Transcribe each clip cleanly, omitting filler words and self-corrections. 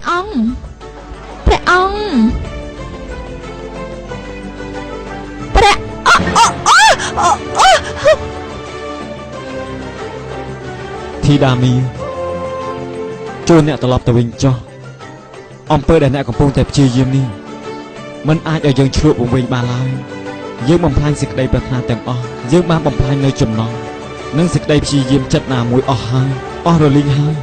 អង្គព្រះអង្គព្រះអូអូអូអូអូ ធីតាមីចូលអ្នកត្រឡប់ទៅវិញចុះអំពើដែលអ្នកកំពុងតែព្យាយាមនេះมันអាចឲ្យយើងឆ្លក់វង្វេងបានឡើយយើងបំផ្លាញសេចក្តីប្រាថ្នាទាំងអស់យើងបានបំផ្លាញនៅចំណងនិងសេចក្តីព្យាយាមចិត្តណាមួយអស់ហើយអស់រលីងហើយ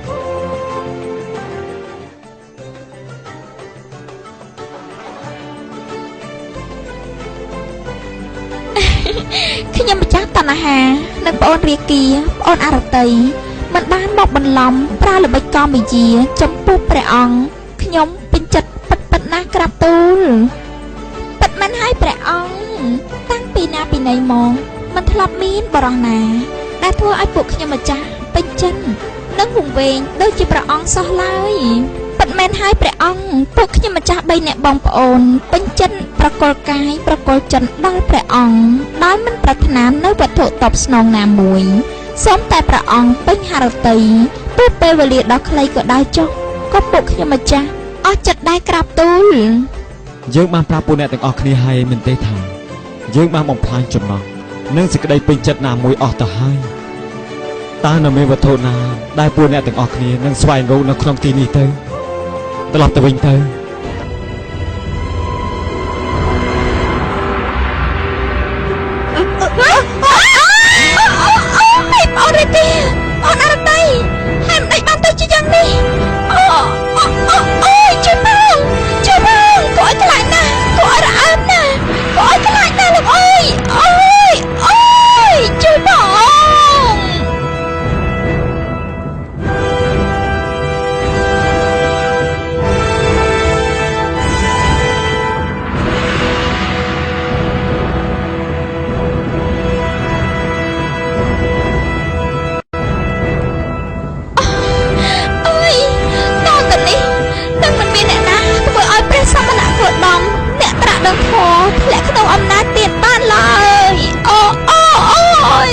ខ្ញុំម្ចាស់តណ្ហានិងប្អូនរាគាប្អូនអរតីមិនបានមកបន្លំប្រើល្បិចកលមាយាចំពោះព្រះអង្គខ្ញុំពេញចិត្តពិតពិតណាស់ក្រាបទូលពិតមែនហើយព្រះអង្គតាំងពីណាពីណីមកមិនធ្លាប់មានបរិះណា ដែលធ្វើឲ្យពួកខ្ញុំម្ចាស់ពេញចិត្តនិងវង្វេងដូចជាព្រះអង្គសោះឡើយពិតមែនហើយព្រះអង្គពួកខ្ញុំម្ចាស់3នាក់បងប្អូនពេញចិត្តប្រកល់កាយប្រកល់ចិត្តដល់ព្រះអង្គដោយមិនប្រាថ្នានៅវត្ថុតបស្នងណាមួយសូមតែព្រះអង្គពេញហរតីទោះពេលវេលាដ៏ខ្លីក៏ដោយចុះក៏ពួកខ្ញុំម្ចាស់អស់ចិត្តដែរក្រាបទូល យើងបានប្រាប់ពួកអ្នកទាំងអស់គ្នាហើយមិនទេថាយើងបានបំផ្លាញចំណងនិងសេចក្តីពេញចិត្តណាមួយអស់ទៅហើយតើនៅមានវត្ថុណាដែលពួកអ្នកទាំងអស់គ្នានឹងស្វែងរកនៅក្នុងទីនេះទៅត្រឡប់ទៅវិញទៅ អូអូអូរាគាអូនអរតីហេតុម៉េចបានទៅជាយ៉ាងនេះអូអូអូអូជួយផងជួយផងកុំឲ្យខ្លាចណាស់កុំឲ្យរអើមណាស់កុំឲ្យខ្លាចណាស់លោកអើយអូយអូយជួយផង អើយតទៅនេះនឹងមិនមានអ្នកណាធ្វើឲ្យព្រះសមណគោតមអ្នកត្រាស់ដឹងធម៌ធ្លាក់ក្នុងអំណាចទៀតបានឡើយអូអូអូយ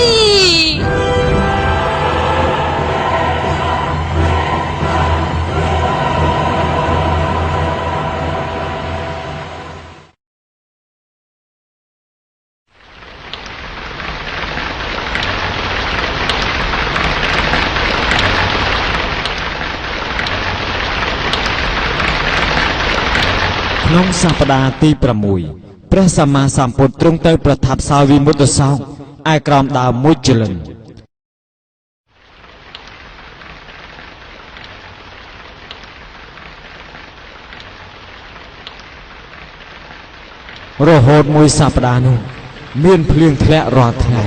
ក្នុងសប្តាហ៍ទី6ព្រះសម្មាសម្ពុទ្ធទ្រង់ទៅប្រថាប់សោយវិមុតតិសោកឯក្រោមដើមមួយជលិនរហូតមួយសប្តាហ៍នោះមានភ្លៀងធ្លាក់រាល់ថ្ងៃ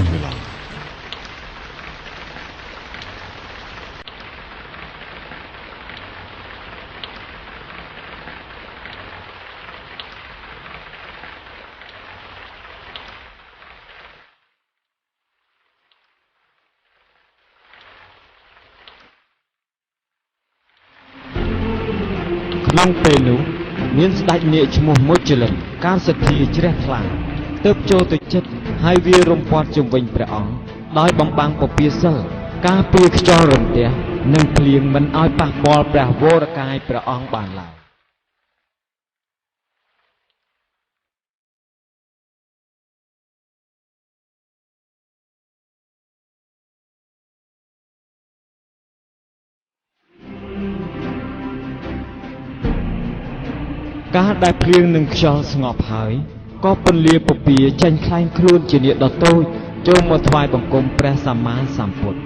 ក្នុងពេលនោះមានស្ដេចនាគឈ្មោះមុជលិនកាលសទ្ធាជ្រះថ្លាទើបចូលទៅចិត្តហើយវារំពាត់ជុំវិញព្រះអង្គដោយបំបាំងពពាសិលការពារខ្យល់រន្ទះនិងភ្លៀងមិនឲ្យប៉ះពាល់ព្រះវរកាយព្រះអង្គបានឡើយកាលដែលភ្លៀងនិងខ្យល់ស្ងប់ហើយក៏ពន្លាពពាចេញក្លែងខ្លួនជានាគដ៏តូចចូលមកថ្វាយបង្គំព្រះសម្មាសម្ពុទ្ធ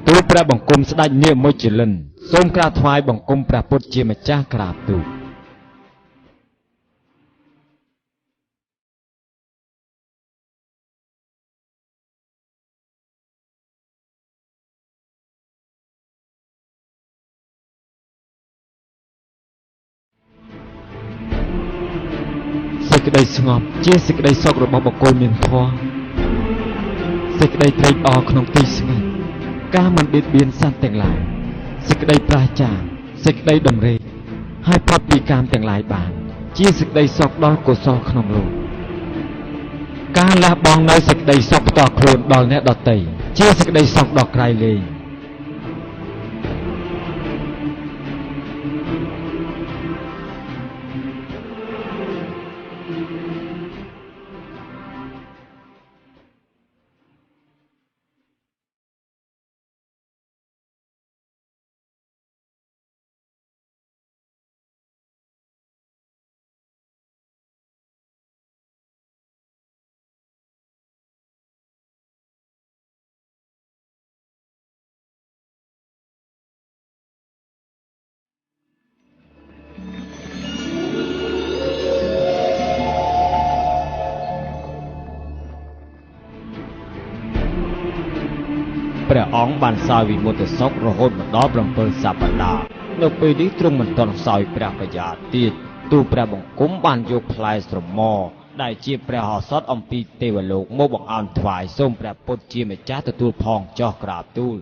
ទូលព្រះបង្គំស្ដេចនាគមុជលិនសូមក្រាបថ្វាយបង្គំព្រះពុទ្ធជាម្ចាស់ក្រាបទូលសេចក្តីស្ងប់ជាសេចក្តីសុខរបស់បុគ្គលមានធម៌សេចក្តីត្រេកអរក្នុងទីស្ងាត់ការមិនបៀតបៀនសត្វទាំងឡាយសេចក្តីប្រាសចាក សេចក្តីតម្រេកហើយផុតពីកាមទាំងឡាយបាន ជាសេចក្តីសុខដល់កុសលក្នុងលោកការលះបង់នៅសេចក្តីសុខផ្ទាល់ខ្លួនដល់អ្នកដទៃជាសេចក្តីសុខដ៏ក្រៃលែង ព្រះអង្គបានសោយវិមុតតិសុខរហូតមកដល់7សប្តាហ៍នៅពេលនេះទ្រង់មិនទាន់សោយព្រះបយាទៀតទូលព្រះបង្គំបានយកផ្លែស្រមដែលជាព្រះឱសថអំពីទេវលោកមកបង្អោនថ្វាយសូមព្រះពុទ្ធជាម្ចាស់ទទួលផងចុះក្រាបទូល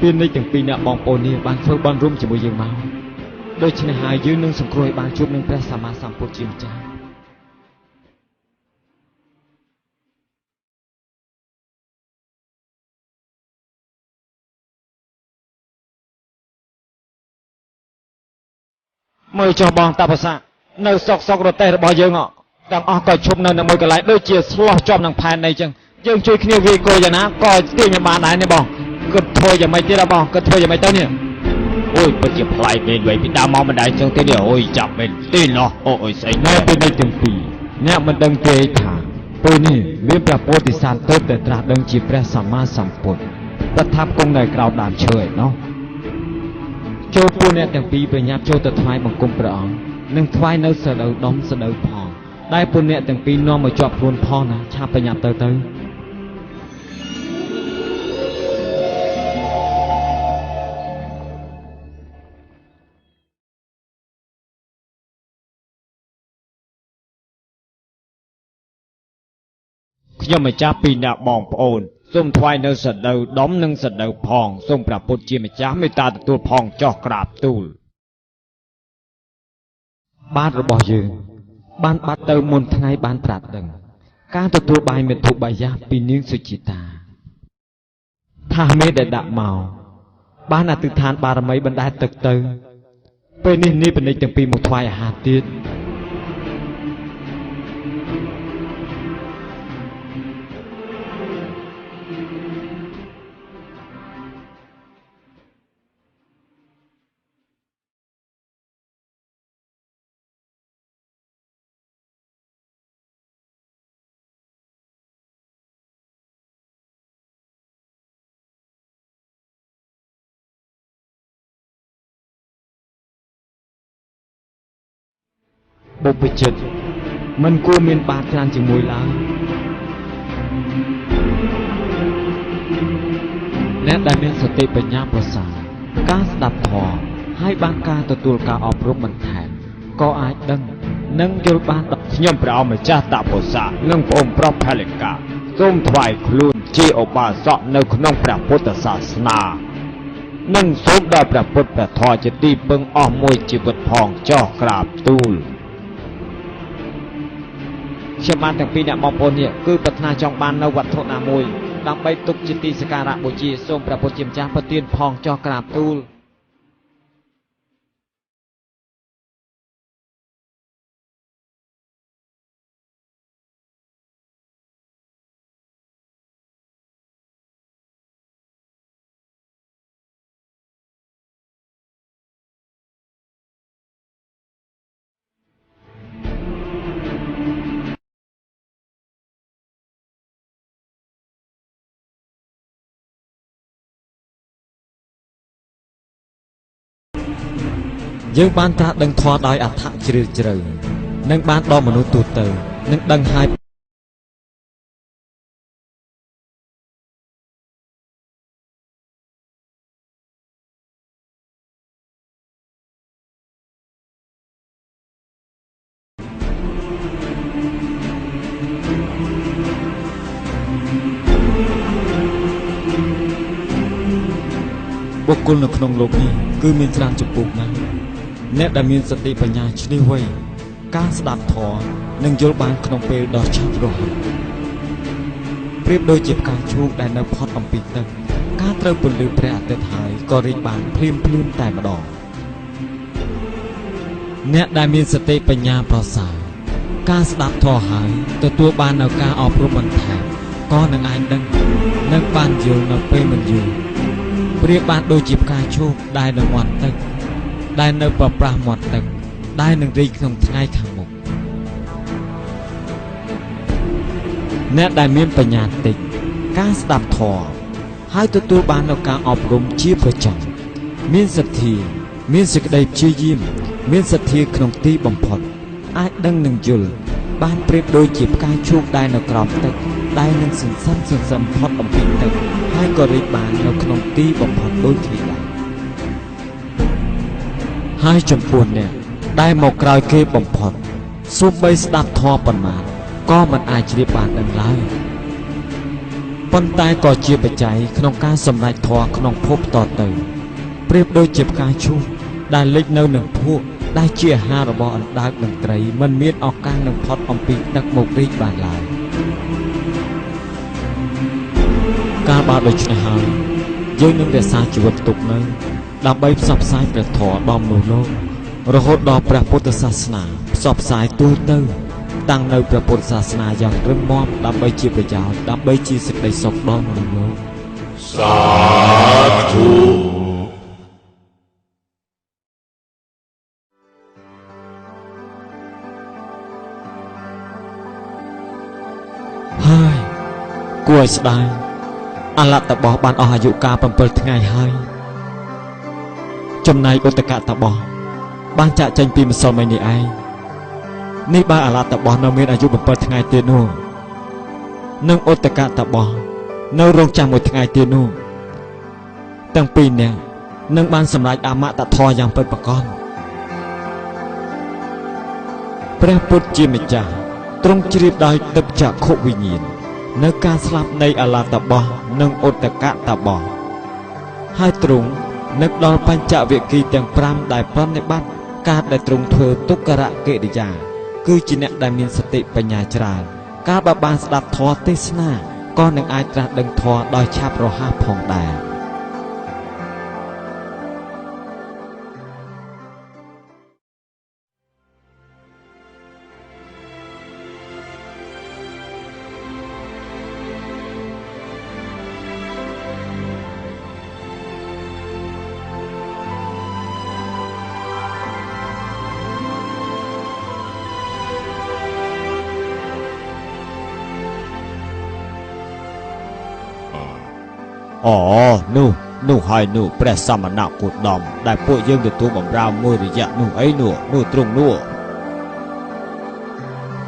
ពាណិជ្ជទាំងពីរអ្នកបងប្អូននេះបានធ្វើបន់រួមជាមួយយើងមកដូច្នេះហើយយើងនឹងសង្គ្រោះឲ្យបានជួបនឹងព្រះសម្មាសម្ពុទ្ធជាម្ចាស់ មើលចុះបងតបសៈនៅសុកសុករទេះរបស់យើងទាំងអស់ក៏ឈប់នៅនៅមួយកន្លែងដូចជាស្លោះជាប់នឹងផែននេះចឹងយើងជួយគ្នាវាយគោយ៉ាងណាក៏ទាញមិនបានដែរនេះបងគិតធ្វើយ៉ាងម៉េចទៀតបងគិតធ្វើយ៉ាងម៉េចទៅនេះអូយពិតជាប្លែកមែនវ៉ៃពីដើមមកមិនដែរចឹងទេនេះអូយចាប់មែនទេណោះអូយស្អី ណែពេលនេះទាំងពីរអ្នកមិនដឹងទេថាពេលនេះមានព្រះពោធិសត្វទើបតែត្រាស់ដឹងជាព្រះសម្មាសម្ពុទ្ធប្រថាប់គង់នៅក្រោមដើមឈើឯណោះចូលពួកអ្នកទាំងពីរប្រញាប់ចូលទៅថ្វាយបង្គំព្រះអង្គនិងថ្វាយនៅសដៅដុំសដៅផងដែលពួកអ្នកទាំងពីរនាំមកជាប់ខ្លួនផងណាឆាប់ប្រញាប់ទៅទៅ ខ្ញុំម្ចាស់ពីរអ្នកបងប្អូនសូមថ្វាយនៅសដៅដុំនិងសដៅផងសូមព្រះពុទ្ធជាម្ចាស់មេត្តាទទួលផងចុះក្រាបទូល បាតរបស់យើងបានបាត់ទៅមុនថ្ងៃបានត្រាស់ដឹងការទទួលបាយមេធុបាយៈពីនាងសុជាតាថាមេដែលដាក់មកបានអធិដ្ឋានបារមីបណ្ដែតទឹកទៅពេលនេះនាយពាណិជ្ជទាំងពីរមកថ្វាយអាហារទៀតបុព្វជិតមិនគួរមានបាតច្រើនជាមួយឡើយអ្នកដែលមានសតិបញ្ញាប្រសើរការស្ដាប់ធម៌ហើយបានការទទួលការអប់រំបន្ថែមក៏អាចដឹងនិងយល់បានដល់ ខ្ញុំព្រះអង្គម្ចាស់តបសៈនិងប្អូនប្រុសផលិកាសូមថ្វាយខ្លួនជាឧបាសកនៅក្នុងព្រះពុទ្ធសាសនានិងសូមដល់ព្រះពុទ្ធព្រះធម៌ជាទីពឹងអស់មួយជីវិតផងចុះក្រាបទូលខ្ញុំបានទាំងពីរអ្នកបងប្អូននេះគឺប្រាថ្នាចង់បាននៅវត្ថុណាមួយដើម្បីទុកជាទីសក្ការៈបូជាសូមព្រះពុទ្ធជាម្ចាស់ប្រទានផងចុះក្រាបទូល យើងបានត្រាស់ដឹងធម៌ដោយអត្ថជ្រាលជ្រៅនិងបានដល់មនុស្សទូទៅនិងដឹងហើយ បុគ្គលនៅក្នុងលោកនេះគឺមានច្រើនចំពោះណាស់អ្នកដែលមានសតិបញ្ញាឆ្លៀសវៃការស្ដាប់ធម៌និងយល់បានក្នុងពេលដ៏ឆាប់រហ័សប្រៀបដូចជាផ្កាឈូកដែលនៅផុតអំពីទឹកការត្រូវពន្លឺព្រះអាទិត្យហើយក៏រីកបានភ្លាមភ្លាមតែម្ដងអ្នកដែលមានសតិបញ្ញាប្រសើរការស្ដាប់ធម៌ហើយទទួលបាននូវការអប់រំបន្ថែមក៏នឹងអាចដឹងនិងបានយល់នៅពេលមិនយូរ ប្រៀបបានដូចជាផ្កាឈូកដែលនៅមាត់ទឹកដែលនៅប្រប្រាស់មាត់ទឹកដែលនឹងរីកក្នុងថ្ងៃខាងមុខអ្នកដែលមានបញ្ញាតិចការស្ដាប់ធម៌ហើយទទួលបាននូវការអប់រំជាប្រចាំមានសទ្ធាមានសេចក្តីព្យាយាមមានសទ្ធាក្នុងទីបំផុតអាចដឹងនិងយល់បានប្រៀបដូចជាផ្កាឈូកដែលនៅក្រោមទឹកដែលនឹងសន្សំសន្សំផុតអំពីទឹកហើយក៏រីកបាននៅក្នុងទីបំផុតដូចគ្នាដែរហើយចំពោះអ្នកដែលមកក្រោយគេបំផុតសូម្បីស្ដាប់ធម៌ប៉ុន្មានក៏មិនអាចជ្រាបបានដឹងឡើយប៉ុន្តែក៏ជាបច្ច័យក្នុងការសម្រេចធម៌ក្នុងភពតទៅប្រៀបដូចជាផ្កាឈូកដែលលិចនៅនឹងភក់ដែលជាអាហាររបស់អណ្ដើកនិងត្រីមិនមានឱកាសនឹងផុតអំពីទឹកមករីកបានឡើយកាលបើដូច្នេះហើយយើងនឹងរក្សាជីវិតទុកនៅដើម្បីផ្សព្វផ្សាយព្រះធម៌ដល់មនុស្សលោករហូតដល់ព្រះពុទ្ធសាសនាផ្សព្វផ្សាយទូទៅតាំងនៅព្រះពុទ្ធសាសនាយ៉ាងរឹងមាំដើម្បីជាប្រយោជន៍ដើម្បីជាសេចក្តីសុខដល់មនុស្សលោក សាធុ ហើយគួរឲ្យស្ដាយអលតបោះបានអស់អាយុកាល7ថ្ងៃហើយចំណែកឧត្តកតបោះបានចាក់ចេញពីម្សិលមិញនេះឯងនេះបើអលតបោះនៅមានអាយុ7ថ្ងៃទៀតនោះនិងឧត្តកតបោះនៅរងចាំមួយថ្ងៃទៀតនោះទាំងពីរនាក់នឹងបានសម្រេចអមតធម៌យ៉ាងពិតប្រាកដព្រះពុទ្ធជាម្ចាស់ទ្រង់ជ្រាបដោយទិព្វចក្ខុវិញ្ញាណនៅការស្លាប់នៃអលតបោះនិងឧត្តកតបោះហើយទ្រង់នឹកដល់បញ្ចវគិ្គយ៍ទាំង5ដែលប្រណិប័តការដែលទ្រង់ធ្វើទុក្ករកិរិយាគឺជាអ្នកដែលមានសតិបញ្ញាច្រើនកាលបើបានស្ដាប់ធម៌ទេសនាក៏នឹងអាចត្រាស់ដឹងធម៌ដោយឆាប់រហ័សផងដែរ អូនោះនោះហើយនោះព្រះសមណគោតមដែលពួកយើងទទួលបម្រើមួយរយៈនោះអីនោះនោះទ្រង់នោះ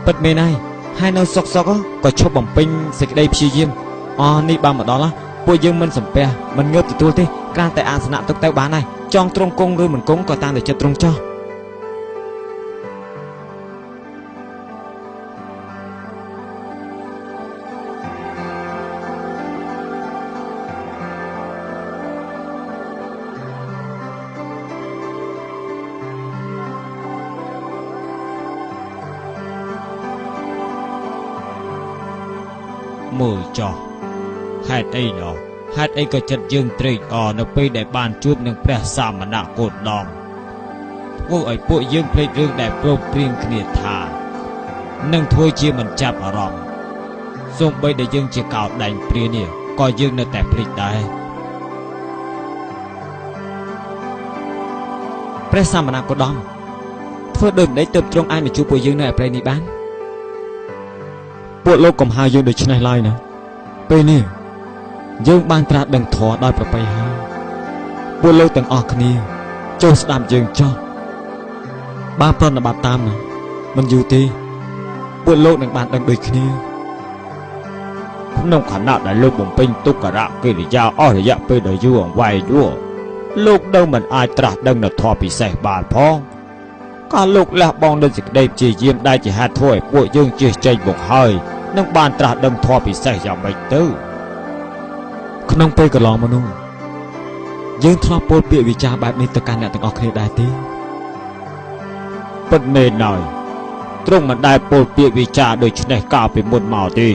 ពិតមែនហើយហើយនៅសុកសុកក៏ឈប់បំពេញសេចក្តីព្យាយាមអស់នេះបានមកដល់ណាពួកយើងមិនសំពះមិនងើបទទួលទេគ្រាន់តែអាសនៈទុកទៅបានហើយចង់ទ្រង់គង់ឬមិនគង់ក៏តាមតែចិត្តទ្រង់ចោះ មើលចោះហេតុអីណោះហេតុអីក៏ចិត្តយើងត្រេកអរនៅពេលដែលបានជួបនឹងព្រះសមណគោតមធ្វើឲ្យពួកយើងភ្លេចរឿងដែលព្រមព្រៀងគ្នាថានឹងធ្វើជាមិនចាប់អារម្មណ៍សូម្បីដែលយើងជាកោដែងព្រានេះក៏យើងនៅតែភ្លេចដែរ ព្រះសមណគោតមធ្វើដូចម្ដេចទើបទ្រង់អាចមកជួបពួកយើងនៅឯព្រៃនេះបានពួកលោកកុំហៅយើងដូច្នេះឡើយណាពេលនេះយើងបានត្រាស់ដឹងធម៌ដោយប្រពៃហើយពួកលោកទាំងអស់គ្នាចូលស្ដាប់យើងចោះបានប្រណិប័តតាមណាមិនយូរទេពួកលោកនឹងបានដឹងដូចគ្នា ក្នុងខណៈដែលលោកបំពេញទុក្ករកិរិយាអស់រយៈពេលដ៏យូរអង្វែងនោះលោកនៅមិនអាចត្រាស់ដឹងនៅធម៌ពិសេសបានផងកាលលោកលះបង់នូវសេចក្តីព្យាយាមដែលជាហេតុធ្វើឲ្យពួកយើងជៀសចេញមកហើយ នឹងបានត្រាស់ដឹងធម៌ពិសេសយ៉ាងម៉េចទៅ ក្នុងពេលកន្លងមកនោះយើងធ្លាប់ពោលពាក្យវិចារបែបនេះទៅកាន់អ្នកទាំងអស់គ្នាដែរទេ ពិតមែនហើយទ្រង់មិនដែលពោលពាក្យវិចារដូច្នេះកាលពីមុនមកទេ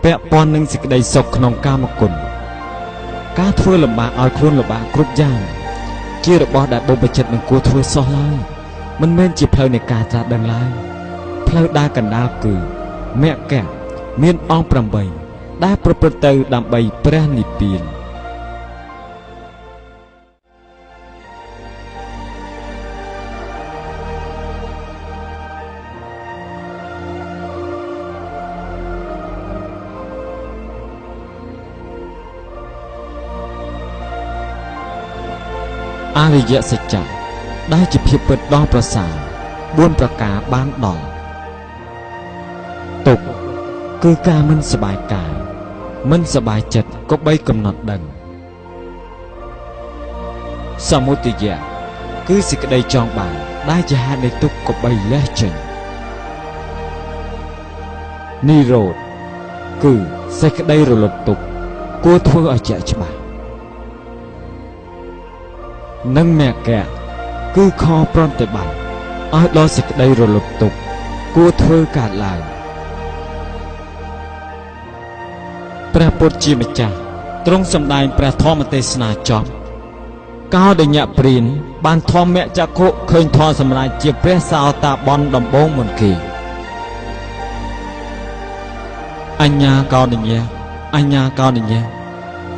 ពាក់ព័ន្ធនឹងសេចក្តីសុខក្នុងកាមគុណការធ្វើលំបាកឲ្យខ្លួនលំបាកគ្រប់យ៉ាង ជារបស់ដែលបុព្វជិតមិនគួរធ្វើសោះឡើយមិនមែនជាផ្លូវនៃការត្រាស់ដឹងឡើយផ្លូវដើរកណ្ដាលគឺមគ្គមានអង្គ8ដែលប្រព្រឹត្តទៅដើម្បីព្រះនិព្វានអរិយសច្ចៈដែលជាភាពពិតដ៏ប្រសើរ4ប្រការបានដល់ទុក្ខគឺការមិនសប្បាយកាយមិនសប្បាយចិត្តក៏បីកំណត់ដឹងសមុទយៈគឺសេចក្តីចង់បានដែលជាហេតុនៃទុក្ខក៏បីលះចេញនិរោធគឺសេចក្តីរលត់ទុក្ខគួរធ្វើឲ្យជាក់ច្បាស់ និងមគ្គគឺខប្រតិបត្តិឲ្យដល់សេចក្តីរលត់ទុក្ខគួរធ្វើកើតឡើងព្រះពុទ្ធជាម្ចាស់ទ្រង់សម្ដែងព្រះធម៌ទេសនាចប់កោដញ្ញព្រានបានធម្មចក្ខុឃើញធម៌សម្រេចជាព្រះសោតាបន្នដំបូងមុនគេអញ្ញាកោដញ្ញៈអញ្ញាកោដញ្ញៈ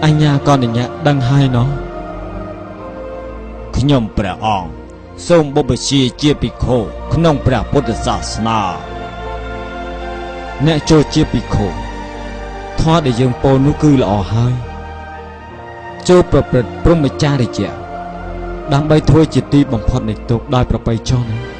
អញ្ញាកោដញ្ញៈដឹងហើយណោះ ខ្ញុំព្រះអង្គសូមបុព្វជាជាភិក្ខុក្នុងព្រះពុទ្ធសាសនា អ្នកចូលជាភិក្ខុធម៌ដែលយើងពោលនោះគឺល្អហើយចូលប្រព្រឹត្តព្រហ្មចារិយៈដើម្បីធ្វើជាទីបំផុតនៃទុក្ខដោយប្រពៃចុះណា